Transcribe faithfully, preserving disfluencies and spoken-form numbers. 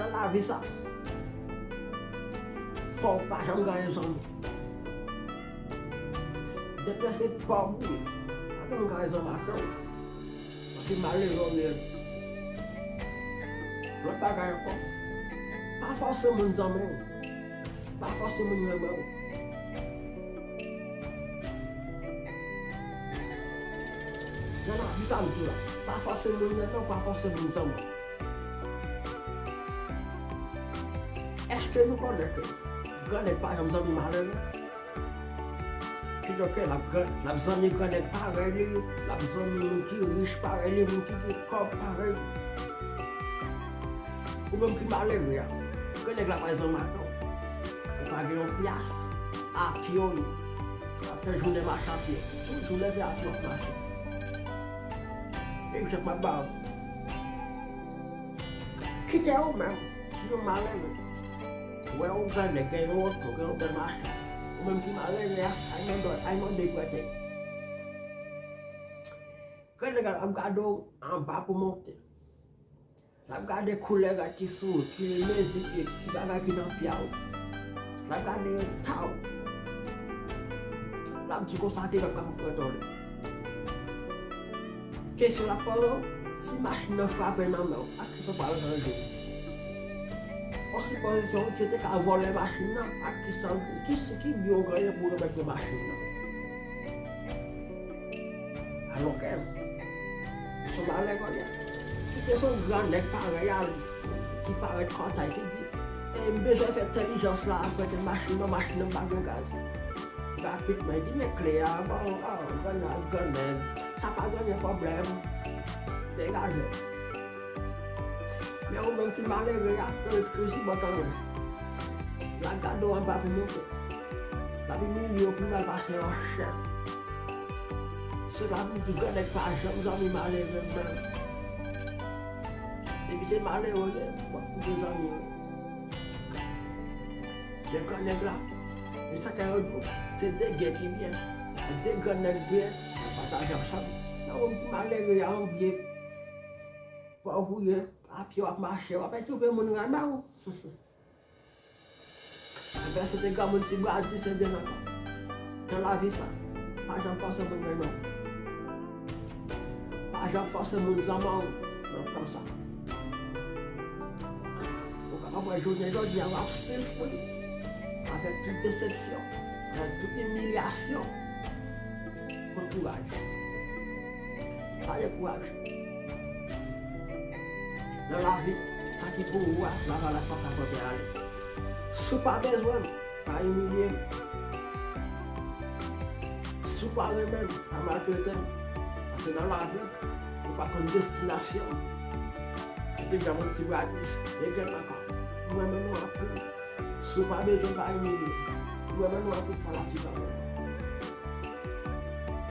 Nan lavi sa, pòv pa janm genyen zanmi. Depi lè se pòv ou ye, pa janm genyen zanmi ak ou. Paske malere w ye. Lòt bagay ankò, pa fòse moun zanmi w. Pa fòse moun renmen w. Nan lavi sa m di w la, pa fòse moun renmen w, pa fòse moun zanmi w. Èske nou konnen ke grannèg pa janm zanmi malere? Kidonk, l ap gran-, l ap zanmi grannèg parèy li, l ap zanmi moun ki rich parèy li, moun ki gen kòb parèy li. Ou menm ki malere a, grannèg la pa zanmi ak ou. Ou pa gen yon pyas, a pye w ye. W ap fè jounen mache a pye. Tout jou leve a pye w ap mache. Egzanp m ap ba w. Kite ou menm, ki yon malere. Wè yon grannèg gen yon oto, gen yon bèl machin. Ou menm ki malere a, al mande, al mande prete. Grannèg la ap gade w anba pou monte. L ap gade koulè rad ki sou ou, ki mezi pye, ki bagay ki nan pye a w. L ap gade eta w. L ap di konsa ki l ap kapab prete w li. Kesyon l ap poze w, si machin nan frape nan men w, ak kisa w pral ranje? Yon sipozisyon, si yo te ka vòlè machin nan, ak kisa, ki, ki byen w genyen pou w remèt yo machin nan? Alò ke, se yon bagay kounye a. Kite se yon gran nèg parèy a li, ki parèt kòtay, ki di, "E, m bezwen fè entèlijans la, prete machin nan, machin nan pa gen gaz." Rapidman, li di, "Men kle a, bon, oh, gran nèg, gran nèg, sa pa gen pwoblèm. Degaje." Men ou menm ki malere a, tande kriz li bò tande. L ap gade w anba pou monte. L ap imilye w pou l al pase yon chèn. Se la pou di grannèg pa janm zanmi malere menm. Depi se malere w ye, w ap koupe zanmi w. Men grannèg la, e sa k yo di w, se de gè ki byen. De grannèg byen, yo pataje ansanm. Nan moun ki malere a, ou byen. Pòv ou ye, a pye w ap mache, w ap twouve moun renmen w. Enben, se te granmoun Ti Bradi, se de nan kò. Nan lavi sa, pa janm fòse moun renmen w. Pa janm fòse moun zanmi w nan tan sa. Ou kapab wè jounen jodi a, w ap soufri avèk tout desepsyon, avèk tout imilyasyon. Pran kouraj. Pa dekouraje. Nan lavi, sa ki pou ou a, lavalas pa ka pote ale. Si w pa bezwen m, pa imilye m. Si w pa renmen m, pa maltrete m. Paske nan lavi, ou pa konn destinasyon w. Kite granmoun Ti Bradi, e gen ankò. Mwen menm nou anpil. Si w pa bezwen, pa imilye m. Mwen menm nou anpil, fè la ki pa mwen.